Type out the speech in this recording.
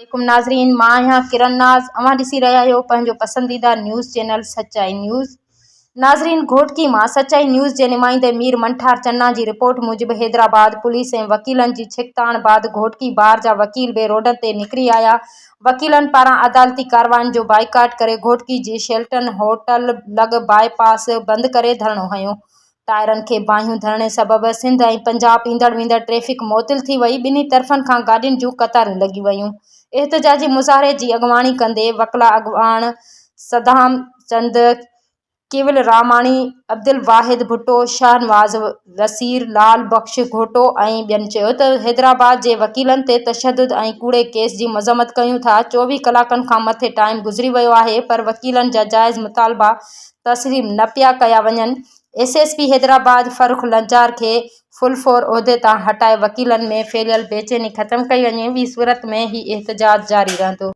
عليڪم ناظرين مان آهيان ڪرن ناز اوهان ڏسي رهيا آهيو پنهنجو پسنديده نيوز چينل سچائي نيوز ناظرين گهوٽڪي مان سچائي نيوز جي نمائندي مير منٺار چنا جي رپورٽ موجب حيدرآباد پوليس ۽ وڪيلن جي ڇڪتاڻ بعد گهوٽڪي بار جا وڪيل به روڊن تي نڪري آيا وڪيلن پاران عدالتي ڪاررواين جو بائيڪاٽ ڪري گهوٽڪي جي شيلٽن هوٽل لڳ باء پاس بند ڪري ڌرڻو هنيو ٽائرن کي باهيون ڌرڻي سبب سنڌ ۽ پنجاب ايندڙ ويندڙ ٽريفڪ معطل ٿي وئي، ٻنهي طرفن کان گاڏين جون قطارون لڳي ويون. احتجاجي مظاهري جي اڳواڻي ڪندي وڪلا اڳواڻ صدام چند، ڪيولراماڻي، عبدالواحد ڀٽو، شاهنواز وسير، لال بخش گهوٽو ۽ ٻين چيو ته حيدرآباد جي وڪيلن تي تشدد ۽ ڪوڙي ڪيس جي مذمت ڪيون ٿا، 24 ڪلاڪن کان مٿي ٽائيم گذري ويو آهي پر وڪيلن جا جائز مطالبا تسليم نه پيا ڪيا وڃن، S S P Hyderabad Farrukh Lanjar کي فل فور عهدي تان هٽائي وڪيلن ۾ ڦهليل بيچيني ختم ڪئي وڃي، ٻي صورت ۾ هي احتجاج جاري رهندو.